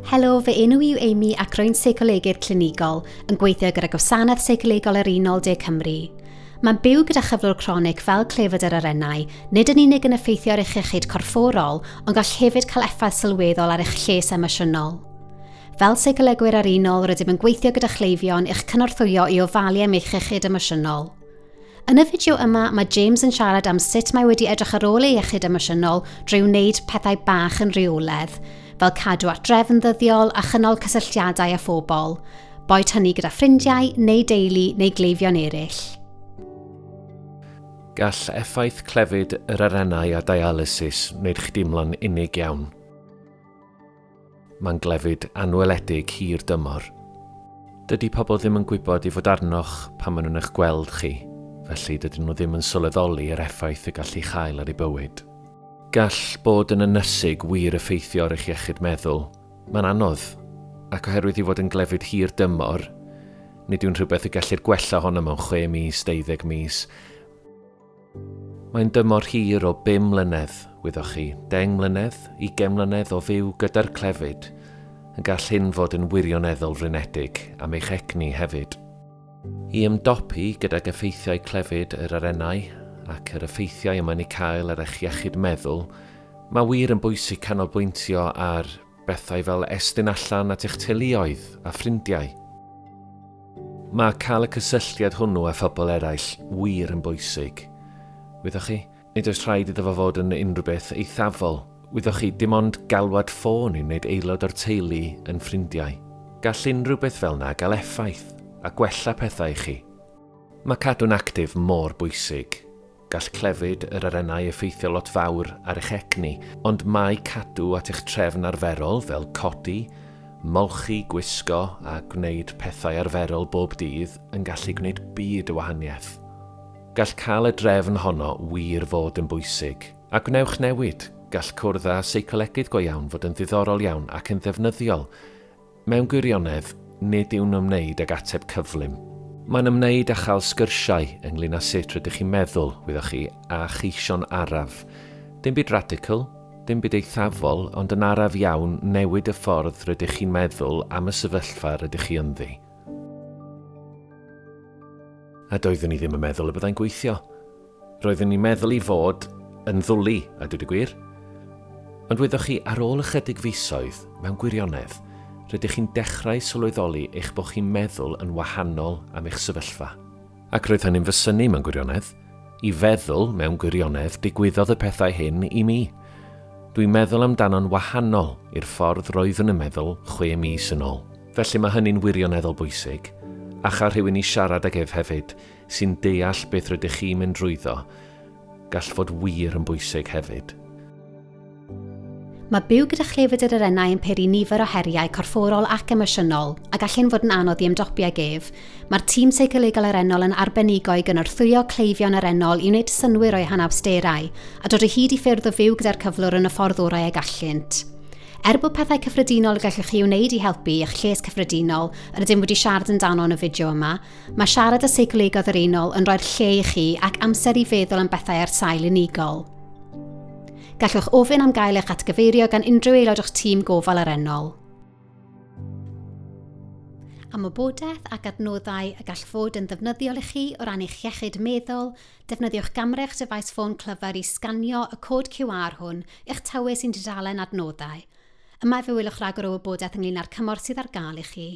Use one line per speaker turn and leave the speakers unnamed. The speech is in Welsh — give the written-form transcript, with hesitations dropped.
Helo, fy enw i yw Amy ac rwy'n seicolegydd clinigol yn gweithio gyda Gwasanaeth Seicolegol yr Unol De Cymru. Mae'n byw gyda chyflwr cronig fel clefyd yr arennau, nid yn unig yn effeithio ar eich iechyd corfforol, ond gall hefyd cael effaith sylweddol ar eich lles emosiynol. Fel seicolegwyr ar unol, rydym yn gweithio gyda chleifion i'ch cynorthwyo i ofalu am eich iechyd emosiynol. Yn y fideo yma, mae James yn siarad am sut mae wedi edrych ar ôl ei iechyd emosiynol drwy wneud pethau bach yn rheoledd, fel cadw at drefn ddyddiol a chynnal cysylltiadau â phobl, boed hynny gyda ffrindiau neu deulu neu gleifion eraill.
Gall effaith clefyd yr arennau a dialysis wneud chi deimlo'n unig iawn. Mae'n glefyd anweledig hir dymor. Dydy pobl ddim yn gwybod ei fod arnoch pan maen nhw'n eich gweld chi, felly dydyn nhw ddim yn sylweddoli yr effaith y gall ei chael ar eu bywyd. Gall bod yn ynysig wir effeithio ar eich iechyd meddwl. Mae'n anodd, ac oherwydd ei fod yn glefyd hir dymor, nid yw'n rhywbeth y gellir gwella ohono mewn chwe mis, deuddeg mis. Mae'n dymor hir o bum mlynedd, wyddoch chi, 10 mlynedd, ugain mlynedd o fyw gyda'r clefyd, yn gall hyn fod yn wirioneddol flinedig am eich egni hefyd. I ymdopi gydag effeithiau clefyd yr arennau ac yr effeithiau y mae'n eu cael ar eich iechyd meddwl, mae wir yn bwysig canolbwyntio ar bethau fel estyn allan at eich teuluoedd a ffrindiau. Mae cael y cysylltiad hwnnw â phobl eraill wir yn bwysig. Wyddoch chi, nid oes rhaid iddo fo fod yn unrhyw beth eithafol. Wyddoch chi, dim ond galwad ffôn i wneud aelod o'r teulu yn ffrindiau. Gall unrhyw beth fel 'na gael effaith a gwella pethau i chi. Mae cadw'n actif mor bwysig. Gall clefyd yr arennau effeithio lot fawr ar eich egni, ond mae cadw at eich trefn arferol fel codi, molchi, gwisgo a gwneud pethau arferol bob dydd yn gallu gwneud byd o wahaniaeth. Gall cael y drefn honno wir fod yn bwysig. A gwnewch newid, gall cwrdd â seicolegydd go iawn fod yn ddiddorol iawn ac yn ddefnyddiol. Mewn gwirionedd, nid yw'n ymwneud ag ateb cyflym. Mae'n ymwneud â chael sgyrsiau ynglŷn â sut rydych chi'n meddwl, wyddoch chi, a cheisio'n araf. Dim byd radical, dim byd eithafol, ond yn araf iawn newid y ffordd rydych chi'n meddwl am y sefyllfa rydych chi ynddi. A doeddwn i ddim yn meddwl y byddai'n gweithio. Roeddwn i'n meddwl ei fod yn ddwli, a dweud y gwir. Ond wyddoch chi, ar ôl ychydig fisoedd, mewn gwirionedd, rydych chi'n dechrau sylweddoli eich bod chi'n meddwl yn wahanol am eich sefyllfa. Ac roedd hynny'n fy synnu mewn gwirionedd. I feddwl, mewn gwirionedd, digwyddodd y pethau hyn i mi. Dwi'n meddwl amdano'n wahanol i'r ffordd roeddwn yn meddwl chwe mis yn ôl. Felly mae hynny'n wirioneddol bwysig. A chael rhywun i siarad ag ef hefyd, sy'n deall beth rydych chi'n mynd drwyddo, gall fod wir yn bwysig hefyd.
Mae byw gyda chlefyd yr arennau yn peri nifer o heriau corfforol ac emosiynol, a gall hyn fod yn anodd i ymdopi ag ef. Mae'r tîm seicolegol arennol yn arbenigo i gynorthwyo cleifion arennol i wneud synnwyr o'u hanawsterau, a dod o hyd i ffyrdd o fyw gyda'r cyflwr yn y ffordd orau y gallant. Er bod pethau cyffredinol y gallwch chi wneud i helpu eich lles cyffredinol yr ydym wedi siarad amdano yn y fideo yma, Mae siarad â seicolegydd yr unol yn rhoi'r lle i chi ac amser i feddwl am bethau ar sail unigol. Gallwch ofyn am gael eich atgyfeirio gan unrhyw aelod o'ch tîm gofal arennol. Am wybodaeth ac adnoddau y gall fod yn ddefnyddiol i chi o ran eich iechyd meddwl, defnyddiwch gamera eich dyfais ffôn clyfar i sganio y cod QR hwn i'ch tywys i'n tudalen adnoddau. Yma fe welwch ragor o wybodaeth ynglŷn â'r cymorth sydd ar gael i chi.